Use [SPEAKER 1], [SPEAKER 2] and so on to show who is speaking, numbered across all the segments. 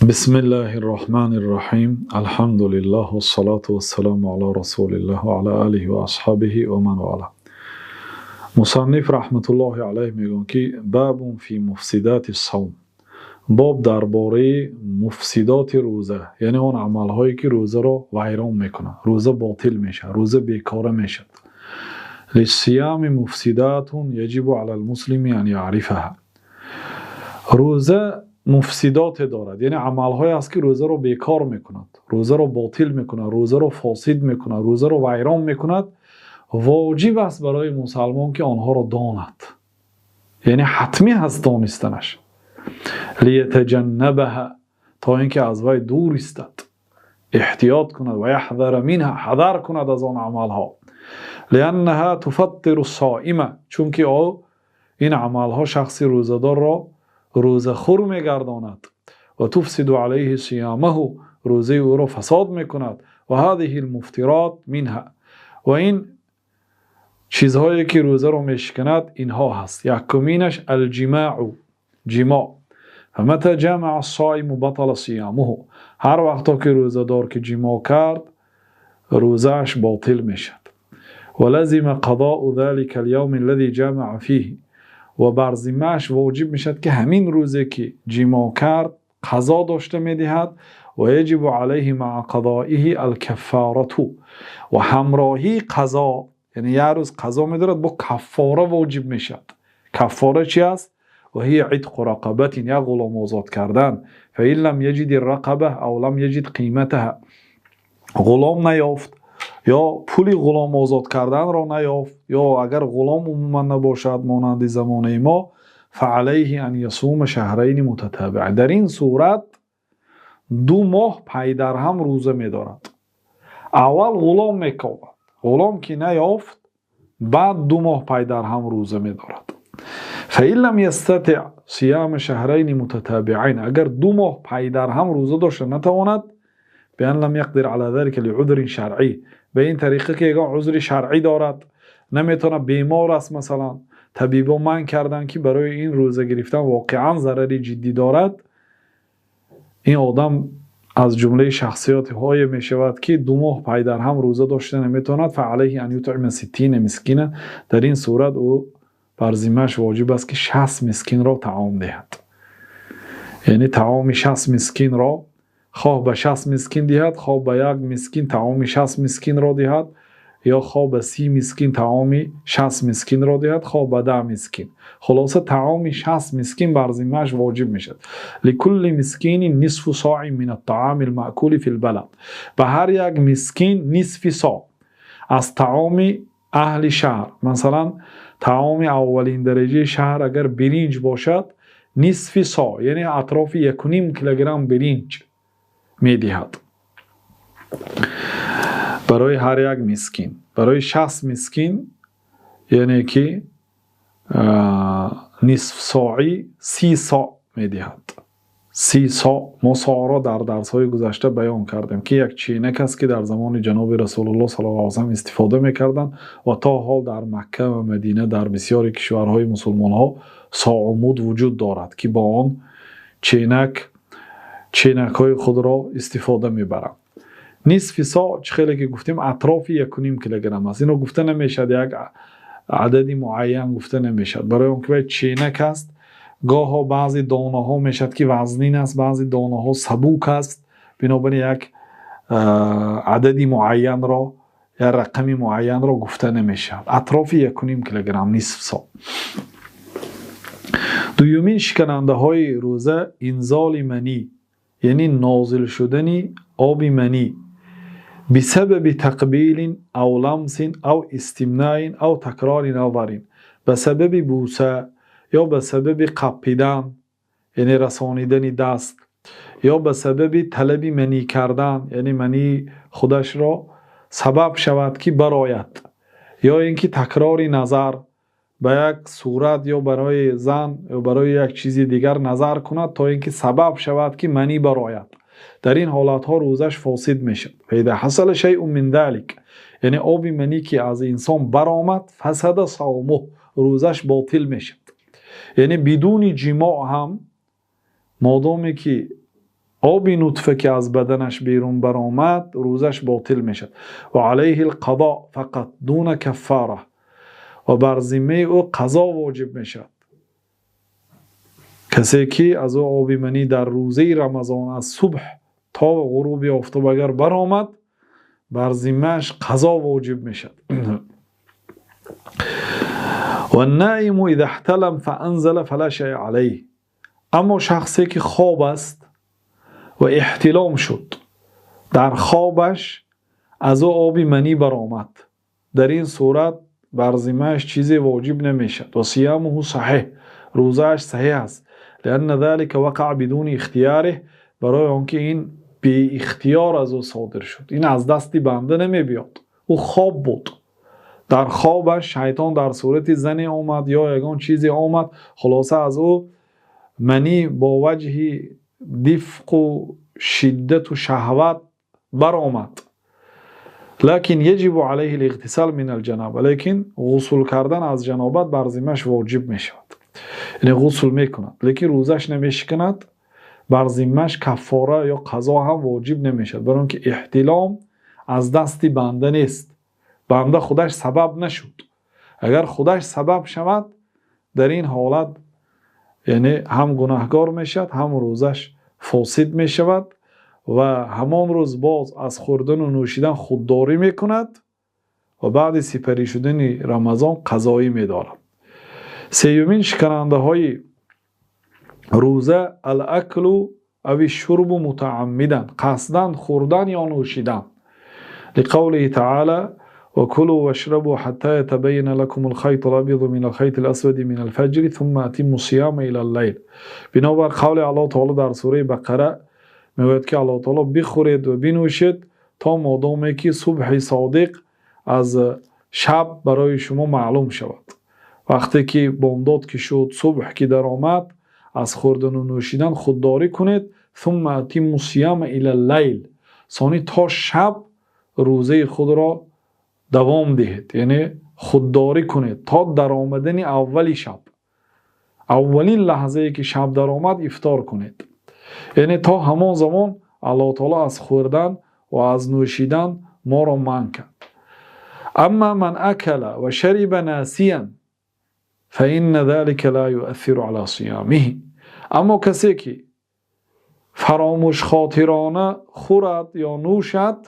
[SPEAKER 1] Бисмиллаҳир Роҳманир Роҳим. Алҳамдулиллаҳ вассалату вассаламу ала расулиллаҳ ва ала олиҳи ва асҳобиҳи ва ман валаҳ. Мусанниф раҳматуллоҳи алайҳ мегӯяд, ки бабун фи муфсидатис савм. Боб дар бораи муфсидоти рӯза, яъне он амалҳое ки рӯзаро вайрон мекунанд, рӯза ботил мешавад, рӯза бекора мешавад. Лиссиями муфсидатун яҷибу алал муслими ан яърифаҳа. Рӯза муфсидоте дорад, яъне амалҳое аст, ки рӯзаро бекор мекунад, рӯзаро ботил мекунад, рӯзаро фосид мекунад, рӯзаро вайрон мекунад. Воҷиб аст барои мусалмон, ки онҳоро донад, яъне ҳатмӣ ҳаст донистанаш. Лиятаҷаннабаҳа, то ин ки аз вай дур истад, эҳтиёт кунад, ва яҳзара минҳа, ҳадар кунад аз он амалҳо. Лианнаҳа туфаттиру соима, чунки ӯ ин амалҳо шахси рӯзадорро рӯзахӯр мегардонад. Ва туфсиду алайҳи сиямаҳу, рӯзаи ӯро фасод мекунад. Ва ҳазиҳи лмуфтирот минҳа, ва ин чизҳое ки рӯзаро мешиканад инҳо ҳаст. Якуминаш алҷимоъу, ҷимоъ. Фамата ҷамаа ссоиму батала сиямуҳу, ҳар вақто ки рӯзадор ки ҷимоъ кард, рӯзааш ботил мешавад. Ва лазима қазоу залика алявми аллази ҷамаа фиҳи, ва бар зиммааш воҷиб мешавад, ки ҳамин рӯзе ки ҷимоъ кард қазо дошта медиҳад. Ва яҷибу алайҳи маа қазоиҳи алкаффорату, ва ҳамроҳии қазо, яъне як рӯз қазо медорад, бо каффора воҷиб мешавад. Каффора чи аст? Ва ҳия итқу рақабатин, як ғулом озод кардан. Фаин лам яҷид рақаба ав лам яҷид қиматаҳа, ғулом наёфт ё пули ғулом озод карданро наёфт, ё агар ғулом умуман набошад, монанди замонаи мо, фаалайҳи ан ясума шаҳрайни мутатабиъ, дар ин сурат 2 моҳ пайдарҳам рӯза медорад. Аввал ғулом мекобад, ғулом ки наёфт, баъд 2 моҳ пайдарҳам рӯза медорад. Фаин лам ястатиъ сияма шаҳрайни мутатабиъайн, агар 2 моҳ пайдарҳам рӯза дошта натавонад, биан лам яқдир ала залика лиузрин шаръӣ, ба ин тариқа ки ягон узри шаръӣ дорад, наметавонад, бемор аст масалан, табибон манъ карданд, ки барои ин рӯза гирифтан воқеан зарари ҷиддӣ дорад, ин одам аз ҷумлаи шахсиятҳое мешавад, ки 2 моҳ пайдарҳам рӯза дошта наметавонад. Фаалайҳи ан ютъима ситтина мискина, дар ин сурат ӯ бар зиммааш воҷиб аст, ки 60 мискинро таом диҳад, яъне таоми 60 мискинро хоҳ ба 60 мискин диҳад, хоҳ ба як мискин таоми 60 мискинро диҳад, ё хоҳ ба 30 мискин таоми 60 мискинро диҳад, хоҳ ба 10 мискин. Хулоса, таоми 60 мискин бар зиммааш воҷиб мешавад. Ликулли мискини нисфу соин мин аттаами лмаъкули фи лбалад, ба ҳар як мискин нисфи со аз таоми аҳли шаҳр. Масалан, таоми аввалин дараҷаи шаҳр агар биринҷ бошад, нисфи со, яъне атрофи 1,5 килограмм биринҷ медиҳад барои ҳар як мискин. Барои 60 мискин, яъне ки нисф соӣ 30 со медиҳад, 30 со. Мо соро дар дарсҳои гузашта баён кардем, ки як ченак аст, ки дар замони ҷаноби Расулуллоҳ саллаллоҳу алайҳи васаллам истифода мекарданд ва то ҳол дар Макка ва Мадина, дар бисёри кишварҳои мусулмонҳо соъу муд вуҷуд дорад, ки бо он ченак ченакҳои худро истифода мебаранд. Нисфи со, чӣ хеле ки гуфтем, атрофи 1,5 килограмм аст. Ино гуфта намешавад, як адади муайян гуфта намешавад, барои он ки вай ченак аст. Гоҳо баъзе донаҳо мешавад, ки вазнин аст, баъзе донаҳо сабук аст. Бинобар ин як адади муайянро, як рақами муайянро гуфта намешавад. Атрофи 1,5 килограмм нисф со. Дуюмин шиканандаҳои рӯза инзоли манӣ, яъне нозил шудани оби манӣ бисабаби тақбилин ав ламсин ав истимнаин ав такрори назарин, ба сабаби бӯса ё ба сабаби қаппидан, яъне расонидани даст, ё ба сабаби талаби манӣ кардан, яъне мании худашро сабаб шавад, ки барояд, ё ин ки такрори назар ба як сурат ё барои зан ё барои як чизи дигар назар кунад, то ин ки сабаб шавад, ки манӣ барояд, дар ин ҳолатҳо рӯзаш фосид мешавад. Фаиза ҳасала шайъун мин залик, яъне оби манӣ ки аз инсон баромад, фасада савмуҳ, рӯзаш ботил мешавад. Яъне бидуни ҷимоъ ҳам, модоме ки Оби нутфа ки аз баданаш берун баромад, рӯзаш ботил мешавад. وعليه القضاء فقط دون كفارة. Ва бар зиммаи ӯ қазо воҷиб мешавад. Касе ки аз ӯ оби манӣ дар рӯзаи Рамазон аз субҳ то ғуруби офтоб агар баромад, бар зиммааш қазо воҷиб мешавад. والنائم إذا احتلم فأنزل فلا شيء عليه. Аммо шахсе ки хоб аст ва эҳтилом шуд, дар хобаш аз ӯ оби манӣ баромад, дар ин сурат бар зиммааш чизе воҷиб намешавад. وصيامه صحيح. Рӯзааш саҳеҳ аст. لأن ذلك وقع بدون اختياره. Барои он ки ин беихтиёр аз ӯ содир шуд, ин аз дасти банда намебиёд. Ӯ хоб буд, дар хобаш шайтон дар сурати зане омад ё ягон чизе омад, хулоса, аз ӯ манӣ бо ваҷҳи дифқу шиддату шаҳват баромад. لكن يجب عليه الاغتسال من الجنابة. Лекин ғусл кардан аз ҷанобат бар зиммаш воҷиб мешавад, яъне ғусл мекунад, лекин рӯзаш намешиканад, бар зиммаш каффора ё қазо ҳам воҷиб намешавад, барои он ки эҳтилом аз дасти банда нест, банда худаш сабаб нашуд. Агар худаш сабаб шавад, дар ин ҳолат яъне ҳам гунаҳгор мешавад, ҳам рӯзаш фосид мешавад ва ҳамон рӯз боз аз хӯрдану нӯшидан худдорӣ мекунад ва баъди сипарӣ шудани Рамазон қазоӣ медорад. Сеюмин шиканандаҳои рӯза: الأكل أو الشرب متعمدا. Қасдан хӯрдан ё нӯшидан. لقوله تعالى: وكلوا واشربوا حتى يتبين لكم الخيط الأبيض من الخيط الأسود من الفجر ثم أتموا الصيام إلى الليل. Бинобар қавли Аллоҳ таоло дар сураи Бақара мегӯяд ки Аллоҳ таоло: «Бихӯред ва бинӯшед то модоме ки субҳи содиқ аз шаб барои шумо маълум шавад». Вақте ки бомдод ки шуд, субҳ ки даромад, аз хӯрдану нӯшидан худдорӣ кунед. ثم أتموا الصيام إلى الليل. Сони то шаб рӯзаи худро давом диҳед, яъне худдорӣ кунед то даромадани аввали шаб. Аввалин лаҳзае ки шаб даромад, ифтор кунед. Яъне то ҳамон замон Аллоҳ таоло аз хӯрдан ва аз нӯшидан моро манъ кард. أما من أكل وشرب ناسيا فإن ذلك لا يؤثر على صيامه. Аммо касе ки фаромӯшхотирона хӯрад ё нӯшад,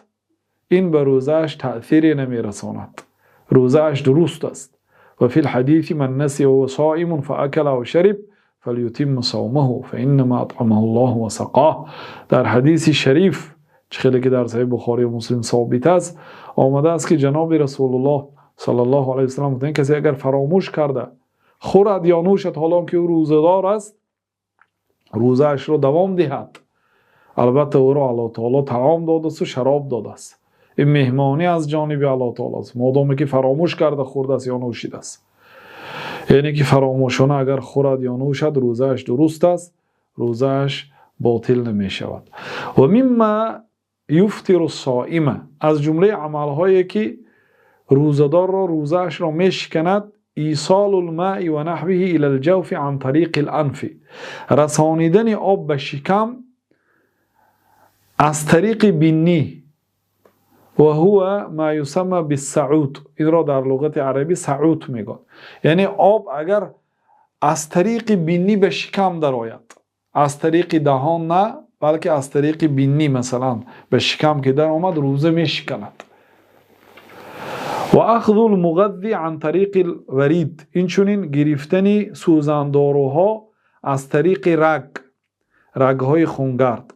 [SPEAKER 1] ин ба рӯзааш таъсире намерасонад, рӯзааш дуруст аст. وفي الحديث: من نسي وهو صائم فأكل أو شرب فليتم صومه فإنما أطعمه الله وسقاه. Дар ҳадиси шариф, чӣ хеле ки дар Саҳеҳи Бухорию Муслим собит аст, омадааст ки ҷаноби Расулуллоҳ саллаллоҳу алайҳи васаллам гуфтанд: касе агар фаромӯш карда хӯрад ё нӯшад, ҳолон ки ӯ рӯзадор аст, рӯзаашро давом диҳад. Албатта, ӯро Аллоҳ таоло таом додасту шароб додааст, ин меҳмонӣ аз ҷониби Аллоҳ таоло аст. Модоме ки фаромӯш карда хӯрдааст ё нӯшидааст, яъне ки фаромӯшона агар хӯрад ё нӯшад, рӯзааш дуруст аст, рӯзааш ботил намешавад. ومما يفطر الصائم. Аз ҷумлаи амалҳое ки рӯзадорро рӯзаашро мешиканад: إيصال الماء ونحوه إلى الجوف عن طريق الأنف. Расонидани об ба шикам аз тариқи бинӣ. وهو ما يسمى بالسعوط. Инро дар луғати арабӣ саут мегӯянд. Яъне об агар аз тариқи бинӣ ба шикам дарояд, аз тариқи даҳон на, балки аз тариқи бинӣ, масалан, ба шикам ки даромад, рӯза мешиканад. وأخذ المغذي عن طريق الوريد. Инчунин гирифтани сӯзандоруҳо аз тариқи раг, рагҳои хунгард.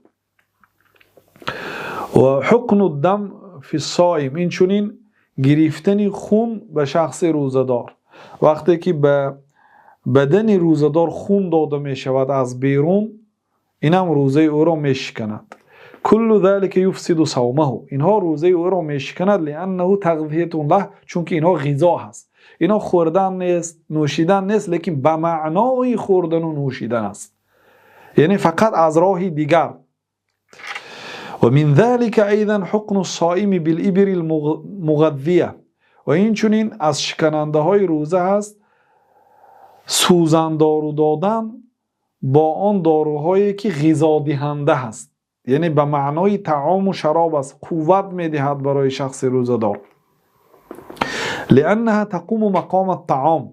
[SPEAKER 1] وحقن الدم في الصائم. Инчунин гирифтани хун ба шахси рӯзадор. Вақте ки ба бадани рӯзадор хун дода мешавад аз берун, инам рӯзаи ӯро мешиканад. كل ذلك يفسد صومه. Инҳо рӯзаи ӯро мешиканад. لأنه تغذية له. Чунки инҳо ғизо ҳаст. Инҳо хӯрдан нест, нӯшидан нест, лекин ба маънои хӯрдану нӯшидан аст, яъне фақат аз роҳи дигар. ومن ذلك أيضا حقن الصائم بالإبر المغذية. Ва инчунин аз шиканандаҳои рӯза ҳаст сӯзандору додан бо он доруҳое ки ғизодиҳанда ҳаст. Яъне ба маънои таому шароб аст, қувват медиҳад барои шахси рӯзадор. لأنها تقوم مقام الطعام,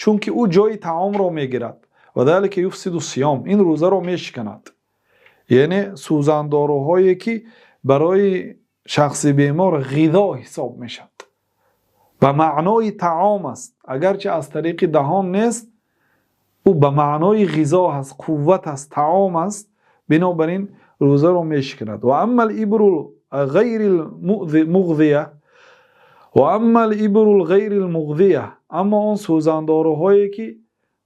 [SPEAKER 1] чунки ӯ ҷои таомро мегирад. وذلك يفسد الصيام, ин рӯзаро мешиканад. Яъне сӯзандоруҳое ки барои шахси бемор ғизо ҳисоб мешавад, ба маънои таом аст, агарчи аз тариқи даҳон нест, ӯ ба маънои ғизо аст, қувват аст, таом аст, бинобар ин рӯзаро мешиканад. وأما الإبر غير المغذية وأما الإبر غير المغذية, аммо он сӯзандоруҳое ки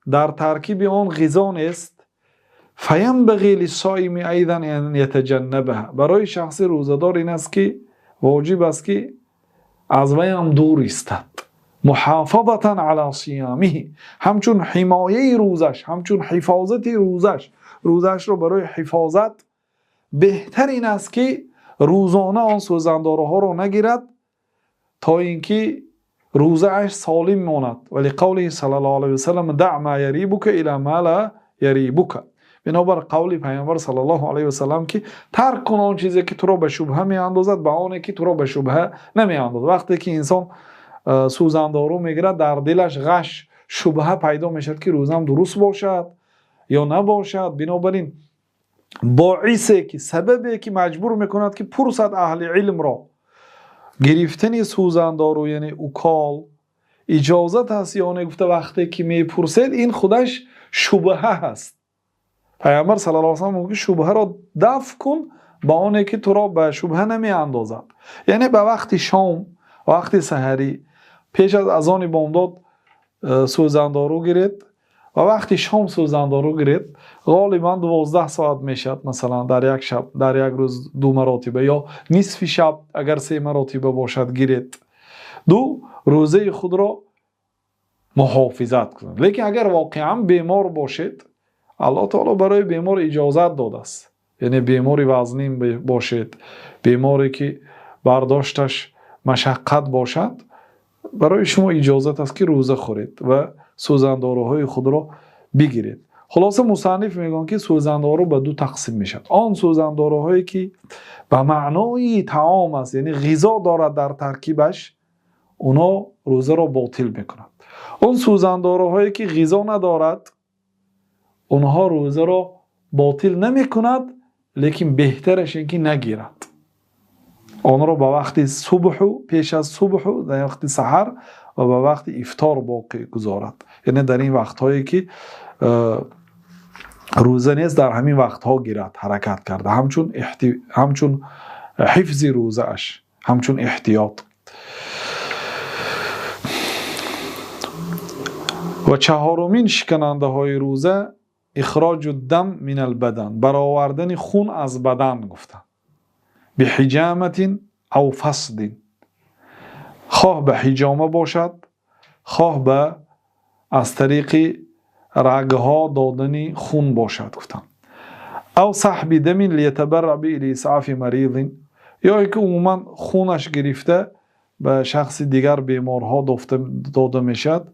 [SPEAKER 1] дар таркиби он ғизо нест, فينبغي للصائم أيضا أن يتجنبها, барои шахси рӯзадор ин аст ки воҷиб аст ки аз вайам дур истад, محافظة على صيامه, ҳамчун ҳимояи рӯзаш, ҳамчун ҳифозати рӯзаш. Рӯзашро барои ҳифозат беҳтар ин аст ки рӯзона он сӯзандоруҳоро нагирад, то ин ки рӯзааш солим монад. ولقوله صلى الله عليه وسلم: دع ما يريبك إلى ما لا يريبك. Бинобар қавли Пайғамбар صلى الله عليه وسلم ки тарк кун он чизе ки туро ба шубҳа меандозад ба оне ки туро ба шубҳа намеандозад. Вақте ки инсон сӯзандору мегирад, дар дилаш ғаш, шубҳа пайдо мешавад ки рӯзам дуруст бошад ё набошад. Бинобар ин боисе ки, сабабе ки маҷбур мекунад ки пурсад аҳли илмро, гирифтани сӯзандору, яъне укол, иҷозат аст ё не, гуфта вақте ки мепурсед, ин худаш шубҳа ҳаст. Пайғамбар صلى الله عليه وسلم мегӯяд: шубҳаро дафъ кун ба оне ки туро ба шубҳа намеандозад. Яъне ба вақти шом, вақти саҳарӣ, пеш аз азони бомдод сӯзандору гиред ва вақти шом сӯзандору гиред. Ғолибан 12 соат мешавад, масалан, дар як шаб, дар як рӯз ду маротиба ё нисфи шаб агар се маротиба бошад, гиред. Ду рӯзаи худро муҳофизат кунед. Лекин агар воқеан бемор бошед, Аллоҳ таоло барои бемор иҷозат додааст. Яъне бемори вазнин бошед, беморе ки бардошташ машаққат бошад, барои шумо иҷозат аст ки рӯза хӯред ва сӯзандоруҳои худро бигиред. Хулоса, мусанниф мегӯянд ки сӯзандору ба ду тақсим мешавад. Он сӯзандоруҳое ки ба маънои таом аст, яъне ғизо дорад дар таркибаш, оно рӯзаро ботил мекунад. Он сӯзандоруҳое ки ғизо надорад, онҳо рӯзаро ботил намекунад, лекин беҳтараш ин ки нагирад онро, ба вақти субҳу, пеш аз субҳу, дар вақти саҳар ва ба вақти ифтор боқӣ гузорад. Яъне дар ин вақтҳое ки рӯза нест, дар ҳамин вақтҳо гирад, ҳаракат карда, ҳамчун ҳифзи рӯзааш, ҳамчун эҳтиёт. Ва чаҳорумин шиканандаҳои рӯза إخراج الدم من البدن, баровардани хун аз бадан гуфтанд, بحجامة أو فصد, хоҳ ба ҳиҷома бошад, хоҳ ба аз тариқи рагҳо додани хун бошад, гуфтанд. أو سحب دم ليتبرع به لإسعاف مريض, ё ин ки умуман хунаш гирифта ба шахси дигар беморҳо дода мешавад.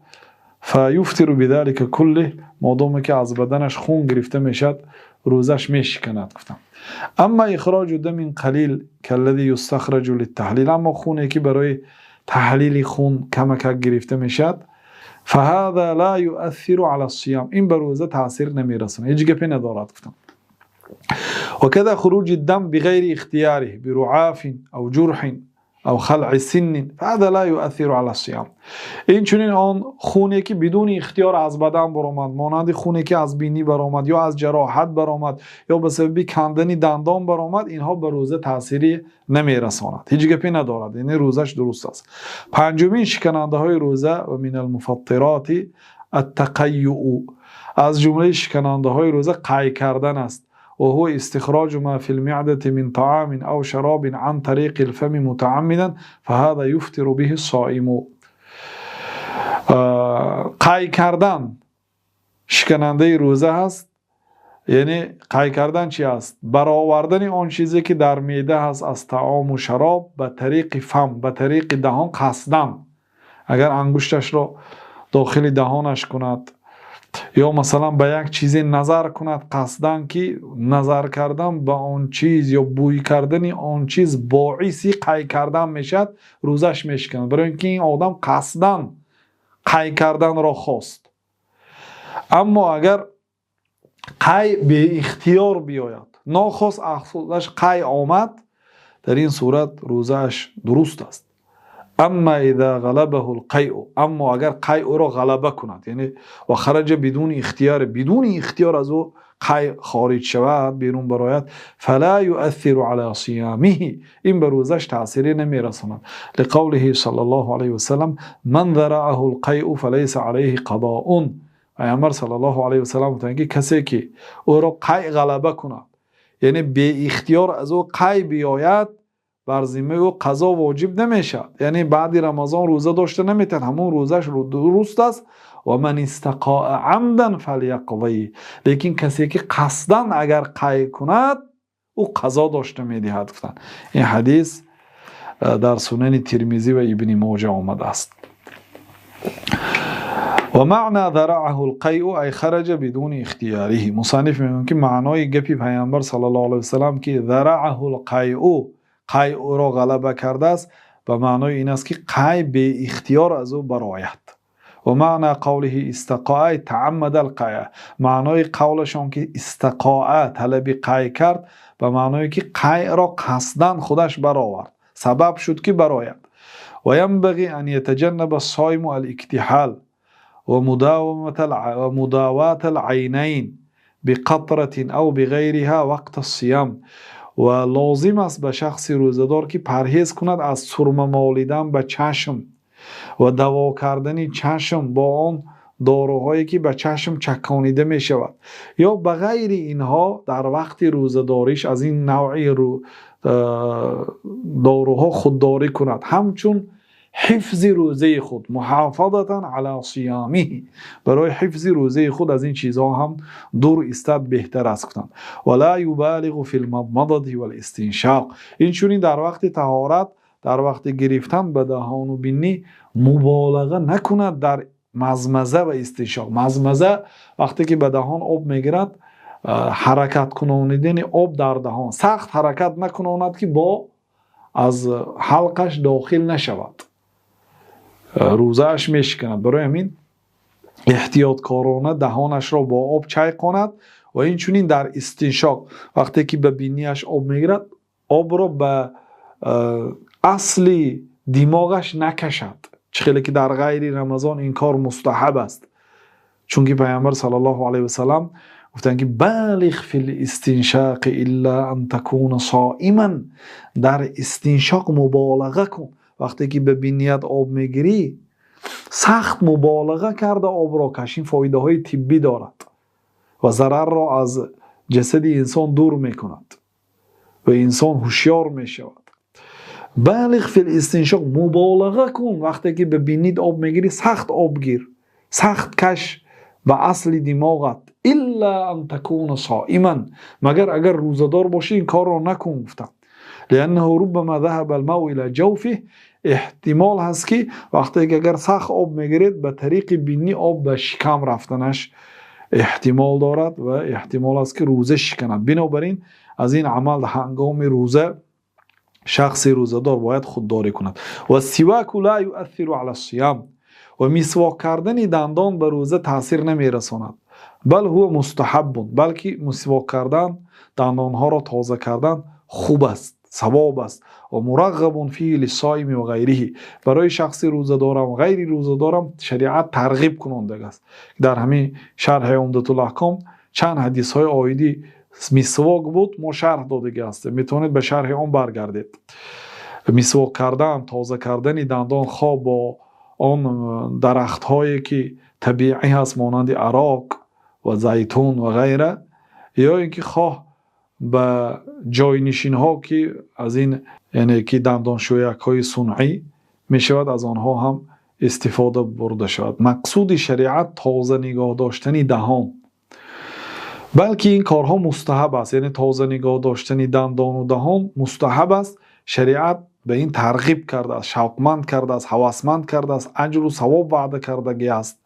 [SPEAKER 1] فيفطر بذلك كله, модоме ки аз баданаш хун гирифта мешавад, рӯзаш мешиканад, гуфтам. أما إخراج دم قليل كالذي يستخرج للتحليل, аммо хуне ки барои таҳлили хун камакак гирифта мешавад, فهذا لا يؤثر على الصيام, ин ба рӯза таъсир намерасонад, ҳеҷ гапе надорад, гуфтам. وكذا خروج الدم بغير اختياره برعاف أو جرح أو خلع سن فهذا لا يؤثر على الصيام. Инчунин он хуне ки бидуни ихтиёр аз бадан баромад, монанди хуне ки аз бинӣ баромад ё аз ҷароҳат баромад ё ба сабаби кандани дандон баромад, инҳо ба рӯза таъсири намерасонад, ҳеҷ гапе надорад, яъне рӯзаш дуруст аст. Панҷумин шиканандаҳои рӯза ومن المفطرات التقيؤ, аз ҷумлаи шиканандаҳои рӯза қай кардан аст. وهو استخراج ما في المعدة من طعام أو شراب عن طريق الفم متعمدا فهذا يفطر به الصائم. Қай кардан шиканандаи рӯза ҳаст. Яъне қай кардан чи аст? Баровардани он чизе ки дар меъда ҳаст аз таому шароб ба тариқи فم, ба тариқи даҳон, қасдан. Агар ангушташро дохили даҳонаш кунад. Ё масалан, ба як чизе назар кунад қасдан, ки назар кардан ба он чиз ё бӯй кардани он чиз боиси қай кардан мешавад, рӯзаш мешиканад, барои ин ки ин одам қасдан қай карданро хост. Аммо агар қай беихтиёр биёяд, нохост аз қай омад, дар ин сурат рӯзааш дуруст аст. أما إذا غلبه القيء, аммо агар қай ӯро ғалаба кунад, яъне وخرج بدون اختيار, бидуни ихтиёр аз ӯ қай хориҷ шавад, берун барояд, فلا يؤثر على صيامه, ин ба рӯзаш таъсире намерасонад. لقوله صلى الله عليه وسلم: من ذرعه القيء فليس عليه قضاء. Пайғамбар صلى الله عليه وسلم гуфтанд, ки касе ки ӯро қай ғалаба кунад, яъне беихтиёр аз ӯ қай биёяд, бар зиммаи ӯ қазо воҷиб намешавад, яъне баъди Рамазон рӯза дошта наметавонад, ҳамон рӯзаш дуруст аст. ومن استقاء عمدا فليقض, лекин касе ки қасдан агар қай кунад, ӯ қазо дошта медиҳад, гуфтанд. Ин ҳадис дар Сунани Тирмизӣ ва Ибни Моҷа омадааст. ومعنى ذرعه القيء أي خرج بدون اختياره. Мусанниф мегӯяд, ки маънои гапи Пайғамбар صلى الله عليه وسلم, ки ذرعه القيء, қай ӯро ғалаба кардааст, ба маънои ин аст, ки қай беихтиёр аз ӯ барояд. ومعنى قوله استقاء أي تعمد القيء. Маънои қавлашон, ки استقاء, талаби қай кард, ба маъное ки қайро қасдан худаш баровард, сабаб шуд, ки барояд. وينبغي أن يتجنب الصائم الاكتحال ومداواة العينين بقطرة أو بغيرها وقت الصيام. Ва лозим аст ба шахси рӯзадор, ки парҳез кунад аз сурма молидан ба чашм ва даво кардани чашм бо он доруҳое, ки ба чашм чаконида мешавад, ё ба ғайри инҳо дар вақти рӯзадориш аз ин навъи доруҳо худдорӣ кунад, ҳамчун ҳифзи рӯзаи худ, محافظة على صيامه, барои ҳифзи рӯзаи худ аз ин чизҳо ҳам дур истад беҳтар аст, гуфтанд. ولا يبالغ في المضمضة والاستنشاق. Инчунин дар вақти таҳорат, дар вақти гирифтан ба даҳону бинӣ муболиға накунад дар мазмаза ва истиншоқ. Мазмаза — вақте ки ба даҳон об мегирад, ҳаракат кунонидани об дар даҳон, сахт ҳаракат накунонад, ки бо аз ҳалқаш дохил нашавад, рӯзааш мешиканад. Барои ҳамин эҳтиёткорона даҳонашро бо об чайқонад. Ва инчунин дар истиншоқ, вақте ки ба бинияш об мегирад, обро ба асли димоғаш накашад, чӣ хеле ки дар ғайри Рамазон ин кор мустаҳаб аст, чунки Пайғамбар صلى الله عليه وسلم гуфтанд, ки بالغ في الاستنشاق إلا أن تكون صائما, дар истиншоқ муболиға кун, вақте ки ба биният об мегирӣ, сахт муболиға карда обро каш, ин фоидаҳои тиббӣ дорад ва зарарро аз ҷасади инсон дур мекунад ва инсон ҳушёр мешавад. بالغ في الاستنشاق, муболиға кун, вақте ки ба бинит об мегирӣ, сахт об гир, сахт каш ба асли димоғат. إلا أن تكون صائما, магар агар рӯзадор бошӣ, ин корро накун, гуфтам. لأنه ربما ذهب الماء إلى جوفه, эҳтимол ҳаст, ки вақте ки агар сахт об мегиред, ба тариқи бинӣ об ба шикам рафтанаш эҳтимол дорад ва эҳтимол аст, ки рӯза шиканад. Бинобар ин аз ин амал ҳангоми рӯза шахси рӯзадор бояд худдорӣ кунад. والسواك لا يؤثر على الصيام, ва мисвок кардани дандон ба рӯза таъсир намерасонад. بل هو مستحب, балки мисвок кардан, дандонҳоро тоза кардан хуб аст, савоб аст. ومرغب فيه للصائم وغيره, барои шахси рӯзадорам, ғайри рӯзадорам шариат тарғиб кунондаг аст. Дар ҳамин шарҳи Умдатулаҳком чанд ҳадисҳои оиди мисвок буд, мо шарҳ додагӣ ҳастем, метавонед ба шарҳи он баргардед. Мисвок кардан, тоза кардани дандон, хоҳ бо он дарахтҳое, ки табиӣ ҳаст, монанди арок ва зайтун ва ғайра, ё ин ки хоҳ ба ҷойнишинҳо, ки аз ин, яъне ки дандоншӯякҳои сунъӣ мешавад, аз онҳо ҳам истифода бурда шавад. Мақсуди шариат тоза нигоҳ доштани даҳон, балки ин корҳо мустаҳаб аст, яъне тоза нигоҳ доштани дандону даҳон мустаҳаб аст. Шариат ба ин тарғиб кардааст, шавқманд кардааст, ҳавасманд кардааст, аҷру савоб ваъда кардагӣ аст.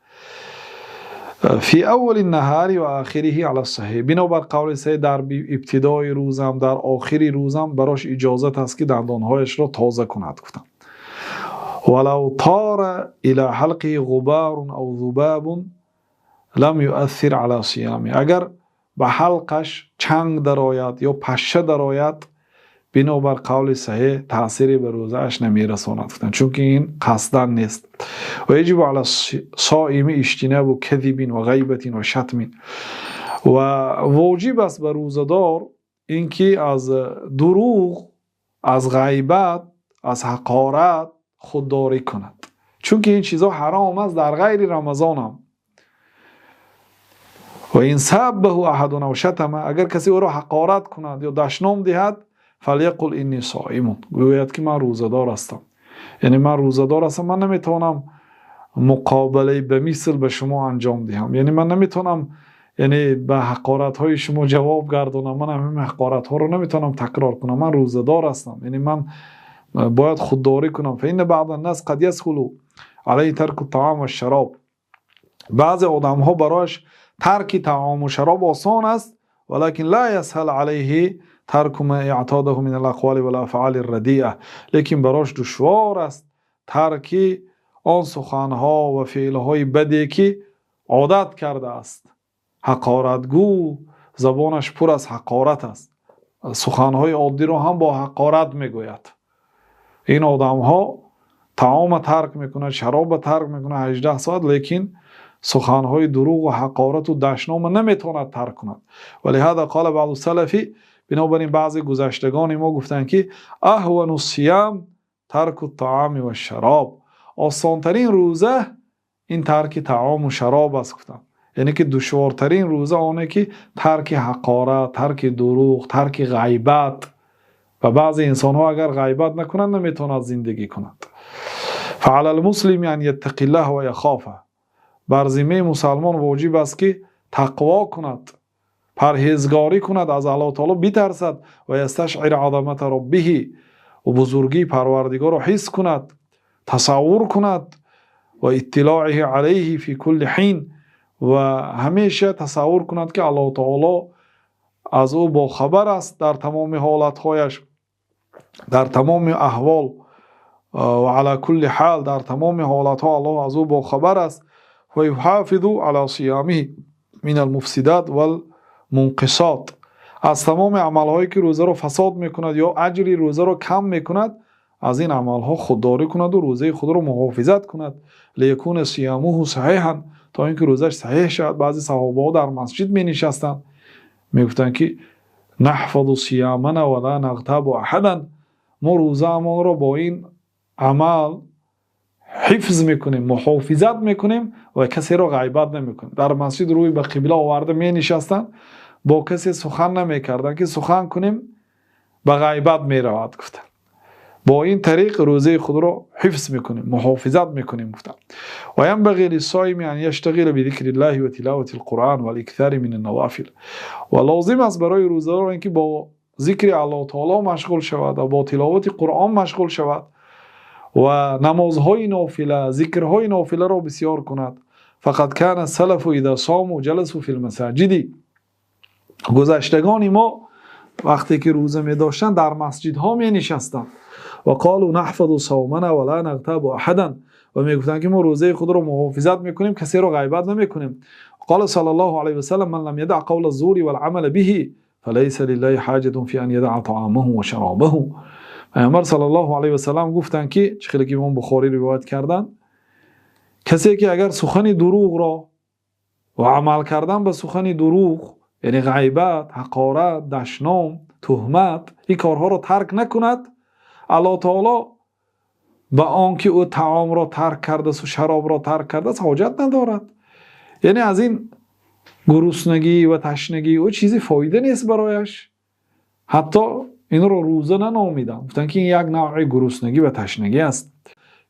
[SPEAKER 1] في أول النهار وآخره على الصحيح. Бинобар қавли саҳеҳ, дар ибтидои рӯзам, дар охири рӯзам барош иҷозат аст, ки дандонҳояшро тоза кунад, гуфтам. ولو طار إلى حلقه غبار أو ذباب لم يؤثر على صيامه. Агар ба ҳалқаш чанг дарояд ё пашша дарояд, бинобар қавли саҳеҳ, таъсире ба рӯзааш намерасонад, гуфтанд, чунки ин қасдан нест. ويجب على الصائم اجتناب كذب وغيبة وشتم. Ва воҷиб аст ба рӯзадор инки аз дурӯғ, аз ғайбат, аз ҳақорат худдорӣ кунад, чунки ин чизҳо ҳаром аст дар ғайри Рамазон ҳам. وإن سابه أحد أو شتمه, агар касе ӯро ҳақорат кунад ё дашном диҳад, فليقل إني صائم, гӯяд ки ман рӯзадор ҳастам, яъне ман рӯзадор ҳастам, ман наметавонам муқобилаи ба мисл ба шумо анҷом диҳам, яъне ман наметавонам, яъне ба ҳақоратҳои шумо ҷавоб гардонам, ман ҳамин ҳақоратҳоро наметавонам такрор кунам, ман рӯзадор ҳастам, яъне ман бояд худдорӣ кунам. فإن بعض الناس قد يسهل عليه ترك الطعام والشراب. Баъзе одамҳо барояш тарки таому шароб осон аст, ولكن لا يسهل عليه ترك ما اعتاده من الأقوال والأفعال الرديئة. Лекин барош душвор аст тарки он суханҳо ва феълҳои баде, ки одат кардааст. Ҳақоратгӯ, забонаш пур аз ҳақорат аст, суханҳои оддиро ҳам бо ҳақорат мегӯяд. Ин одамҳо таома тарк мекунад, шароба тарк мекунад 18 соат, лекин суханҳои дурӯғу ҳақорату дашнома наметавонад тарк кунад. ولهذا قال بعض السلف, бинобар ин баъзе гузаштагони мо гуфтанд, ки أهون الصيام ترك الطعام والشراب, осонтарин рӯза ин тарки таому шароб аст, гуфтанд. Яъне ки душвортарин рӯза оне ки тарки ҳақорат, тарки дурӯғ, тарки ғайбат. Ва баъзе инсонҳо агар ғайбат накунанд, наметавонад зиндагӣ кунад. فعلى المسلم أن يتقي الله ويخافه. Бар зиммаи мусалмон воҷиб аст, ки тақво кунад, парҳезгорӣ кунад, аз Аллоҳ таоло битарсад. ويستشعر عظمة ربه, бузургии Парвардигорро ҳис кунад, тасаввур кунад. واطلاعه عليه في كل حين, ва ҳамеша тасаввур кунад, ки Аллоҳ таоло аз ӯ бохабар аст дар тамоми ҳолатҳояш, дар тамоми аҳвол. وعلى كل حال, дар тамоми ҳолатҳо Аллоҳ аз ӯ бохабар аст. ويحافظ على صيامه من المفسدات والمنقصات. Аз тамоми амалҳое, ки рӯзаро фасод мекунад ё аҷри рӯзаро кам мекунад, аз ин амалҳо худдорӣ кунаду рӯзаи худро муҳофизат кунад. ليكون صيامه صحيحا, то ин ки рӯзаш саҳеҳ шавад. Баъзе саҳобаҳо дар масҷид менишастанд, мегуфтанд, ки نحفظ صيامنا ولا نغتاب أحدا, мо рӯзаамонро бо ин амал ҳифз мекунем, муҳофизат мекунем ва касеро ғайбат намекунем. Дар масҷид рӯй ба қибла оварда менишастанд, бо касе сухан намекарданд, ки сухан кунем, ба ғайбат меравад, гуфтанд. Бо ин тариқ рӯзаи худро ҳифз мекунем, муҳофизат мекунем, гуфтанд. وينبغي للصائم أن يشتغل بذكر الله وتلاوة القرآن والإكثار من النوافل. Ва лозим аст барои рӯзадор ин ки бо зикри Аллоҳ таоло машғул шавад ва бо тиловати Қуръон машғул шавад ва намозҳои нофила, зикрҳои нофиларо бисёр кунад. فقد كان السلف إذا صاموا جلسوا في المساجد. Гузаштагони мо вақте ки рӯза медоштанд, дар масҷидҳо менишастанд. وقالوا نحفظ صومنا ولا نغتاب أحدا. Ва мегуфтанд, ки мо рӯзаи худро муҳофизат мекунем, касеро ғайбат намекунем. قال صلى الله عليه وسلم: من لم يدع قول الزور والعمل به فليس لله حاجة في أن يدع طعامه وشرابه. Паёмбар صلى الله عليه وسلم гуфтанд, ки чӣ хеле ки Имом Бухорӣ ривоят карданд, касе ки агар сухани дурӯғро ва амал кардан ба сухани дурӯғ, яъне ғайбат, ҳақорат, дашном, туҳмат, ин корҳоро тарк накунад, Аллоҳ таоло ба он ки ӯ таомро тарк кардасту шаробро тарк кардааст, ҳоҷат надорад. Яъне аз ин гуруснагӣ ва ташнагии ӯ чизе фоида нест барояш. Ҳатто инро рӯза наномиданд, гуфтанд, ки ин як навъи гуруснагӣ ва ташнагӣ аст.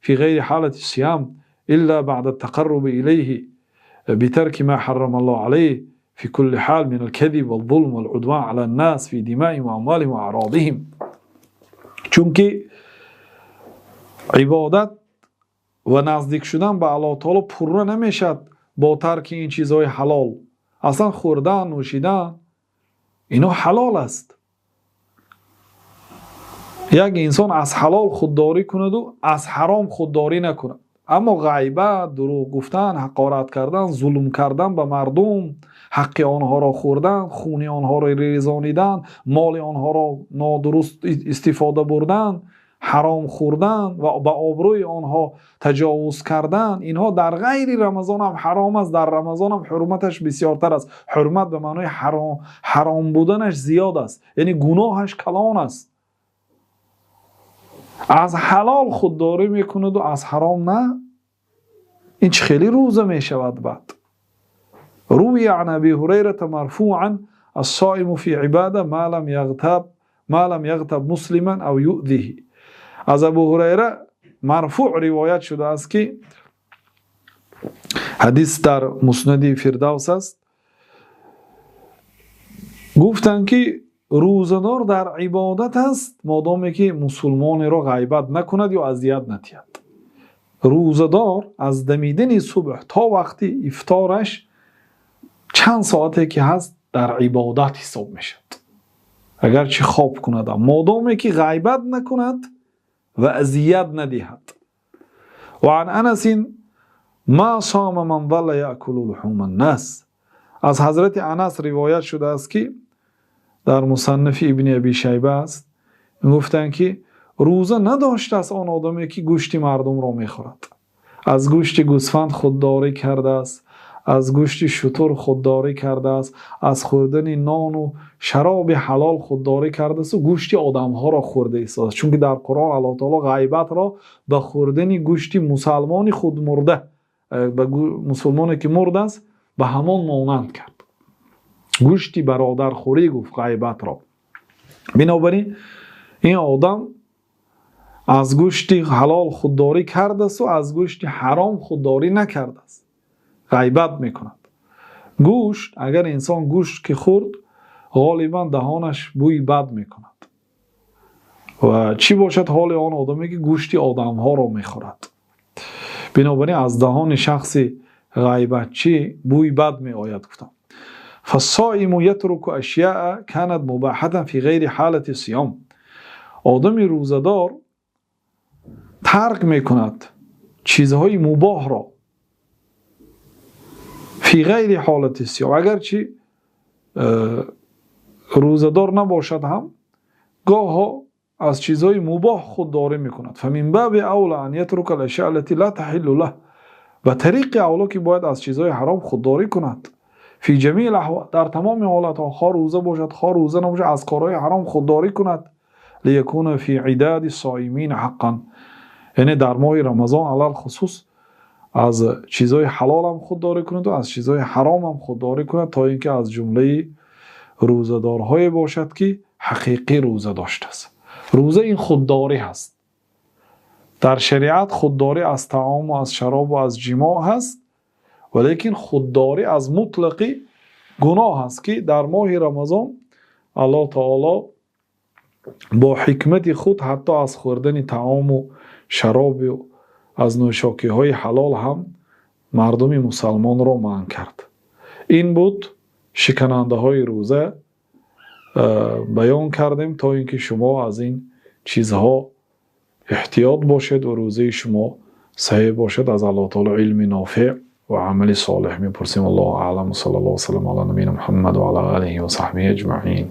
[SPEAKER 1] في غير حالة الصيام إلا بعد التقرب إليه بترك ما حرم الله عليه في كل حال من الكذب والظلم والعدوان على الناس في دمائهم وأموالهم وأعراضهم. Чунки ибодат ва наздик шудан ба Аллоҳ таоло пурра намешавад. Бо тарки ин чизҳои ҳалол, аслан хӯрдан, нӯшидан, ино ҳалол аст. Як инсон аз ҳалол худдорӣ кунаду аз ҳаром худдорӣ накунад, аммо ғайбат, дурӯғ гуфтан, ҳақорат кардан, зулм кардан ба мардум, ҳаққи онҳоро хӯрдан, хуни онҳоро резонидан, моли онҳоро нодуруст истифода бурдан, ҳаром хӯрдан ва ба обрӯи онҳо таҷовуз кардан, инҳо дар ғайри Рамазон ҳам ҳаром аст, дар Рамазон ҳам ҳурматаш бисёртар аст. Ҳурмат ба маънои ҳаром, ҳаром буданаш зиёд аст, яъне гуноҳаш калон аст. Аз ҳалол худдорӣ мекунаду аз ҳаром на, ин чӣ хеле рӯза мешавад? Баъд روي عن أبي هريرة مرفوعا: الصائم في عبادة ما لم يغتب مسلما أو يؤذه. Аз Абу Ҳурайра марфӯъ ривоят шудааст, ки ҳадис дар Муснади Фирдавс аст. Гуфтанд, ки рӯзадор дар ибодат аст, модоме ки мусулмонеро ғайбат накунад ё азият надиҳад. Рӯзадор аз дамидани субҳ то вақти ифтораш чанд соате ки ҳаст, дар ибодат ҳисоб мешавад, агарчи хоб кунадам, модоме ки ғайбат накунад ва азият надиҳад. وعن أنس: ما صام من ظل يأكل لحوم الناس. Аз ҳазрати Анас ривоят шудааст, ки дар Мусаннафи Ибни Аби Шайба аст, гуфтанд, ки рӯза надоштааст он одаме, ки гӯшти мардумро мехӯрад. Аз гӯшти гӯсфанд худдорӣ кардааст, аз гӯшти шутур худдорӣ кардааст, аз хӯрдани нону шароби ҳалол худдорӣ кардаасту гӯшти одамҳоро хӯрда истодааст. Чунки дар Қуръон Аллоҳ таоло ғайбатро ба хӯрдани гӯшти мусалмони худмурда, ба мусулмоне ки мурдааст, ба ҳамон монанд кард. Гӯшти бародархӯрӣ гуфт ғайбатро. Бинобар ин ин одам аз гӯшти ҳалол худдорӣ кардасту аз гӯшти ҳаром худдорӣ накардааст, ғайбат мекунад. Гӯшт, агар инсон гӯшт ки хӯрд, ғолибан даҳонаш бӯи бад мекунад. Ва чӣ бошад ҳоли он одаме, ки гӯшти одамҳоро мехӯрад? Бинобар ин аз даҳони шахси ғайбатчӣ бӯи бад меояд, гуфтам. فالصائم يترك أشياء كانت مباحة في غير حالة الصيام. Одами рӯзадор тарк мекунад чизҳои мубоҳро في غير حالة الصيام. Агарчи рӯзадор набошад ҳам, гоҳо аз чизҳои мубоҳ худдорӣ мекунад. فمن باب أولى أن يترك الأشياء التي لا تحل له. Ба тариқи авло, ки бояд аз чизҳои ҳаром худдорӣ кунад. في جميع الأحوال, дар тамоми ҳолатҳо, хоҳ рӯза бошад, хоҳ рӯза набошад, аз корҳои ҳаром худдорӣ кунад. ليكون في عداد الصائمين حقا. Яъне дар моҳи Рамазон алалхусус аз чизҳои ҳалолам худдорӣ кунад ва аз чизҳои ҳаромам худдорӣ кунад, то ин ки аз ҷумлаи рӯзадорҳое бошад, ки ҳақиқӣ рӯза доштааст. Рӯза ин худдорӣ ҳаст. Дар шариат худдорӣ аз таому, аз шаробу аз ҷимоъ ҳаст, валекин худдорӣ аз мутлақи гуноҳ ҳаст, ки дар моҳи Рамазон Аллоҳ таоло бо ҳикмати худ ҳатто аз хӯрдани таому шаробу аз нӯшокиҳои ҳалол ҳам мардуми мусалмонро манъ кард. Ин буд шиканандаҳои рӯза, баён кардем, то ин ки шумо аз ин чизҳо эҳтиёт бошед ва рӯзаи шумо саҳеҳ бошад. Аз Аллоҳ таоло илми нофеъ ва амали солеҳ мепурсем. Аллоҳу аълам. صلى الله وسلم على نبينا محمد وعلى آله وصحبه أجمعين.